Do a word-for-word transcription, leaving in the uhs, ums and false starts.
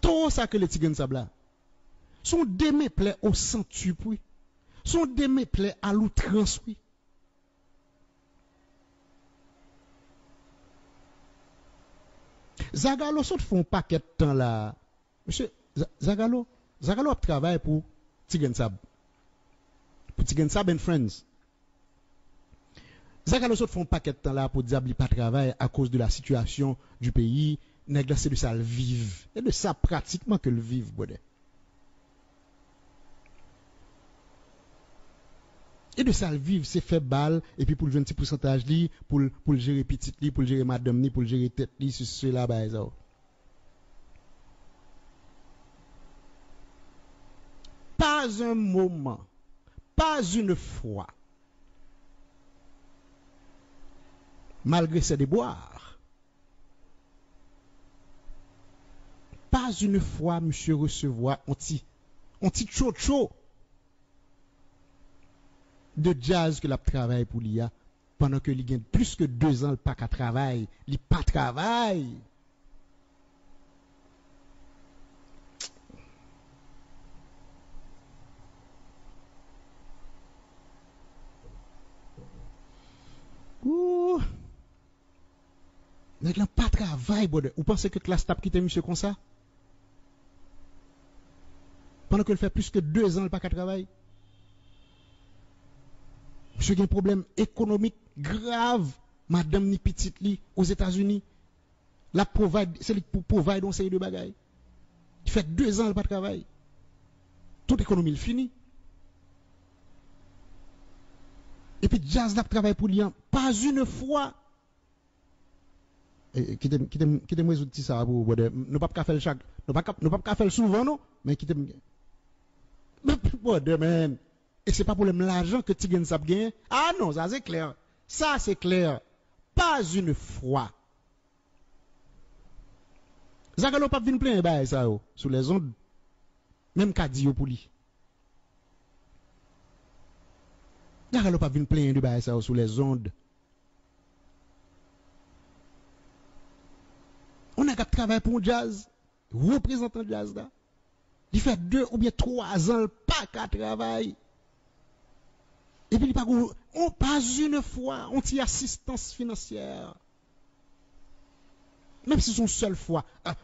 Towo sa k rele Ti Grenn Sab la. Se yon demeplè o san tip, wi. Se yon demeplè a loutrans, wi. Zagalo sot fè yon pakèt tan la. Mesye, Za- Zagalo, Zagalo ap travay pou Ti Grenn Sab. Pou Ti Grenn Sab and Friends. Zagalo sot fè yon pakèt tan la pou dyab li pa travay akoz de la situation du pays. Nèg la se de sa l viv. E de sa pratikman ke l viv, brother. E de sa l viv, se fè bal, epi pou l jwenn ti pousantaj li, pou l, pou l jere pitit li, pou l jere madanm li, pou l jere tèt li, sesi, sela, bagay sa yo. Pas un moment, pas une fois, malgré ses déboires, pas une fois misye resevwa on ti, on ti tchotcho de djaz ke l ap travay pou li a, pandan ke li gen plis ke dezan l pa ka travay, li pa travay. Ooh. Nèg lan pa travay, brother. Ou panse ke Klass t ap kite misye konsa? Pandan ke l fè plis ke dezan l pa ka travay. Misye gen pwoblèm ekonomik grav. Madanm ni pitit li Ozetazini. L ap provide, se li k pou provide yon seri de bagay. Li fè dezan l pa travay. Tout ekonomi l fini. Epi djaz l ap travay pou li an, pas une fois. E, e, kite m, kite m, kite m rezoud ti sa a pou ou, brother. Nou p ap ka fè l chak, nou pa ka, nou p ap ka fè l souvan, non. Men kite m, brother, man. E se pa pwoblèm lajan ke Ti Grenn Sab genyen. Ah non, sa se klè. Sa se klè. Pas une fois. Zagalo p ap vin plenyen bagay sa yo sou lèzond. Menm ka di yo pou li. Zagalo p ap vin plenyen de bagay sa yo sou lèzond. On nèg ap travay pou yon djaz, reprezantan djaz la. Li fè de oubyen twa zan l pa ka travay. Epi li pa gon, on, pas une fois, on ti asistans finansyè. Menm si se yon sèl fwa. Ah,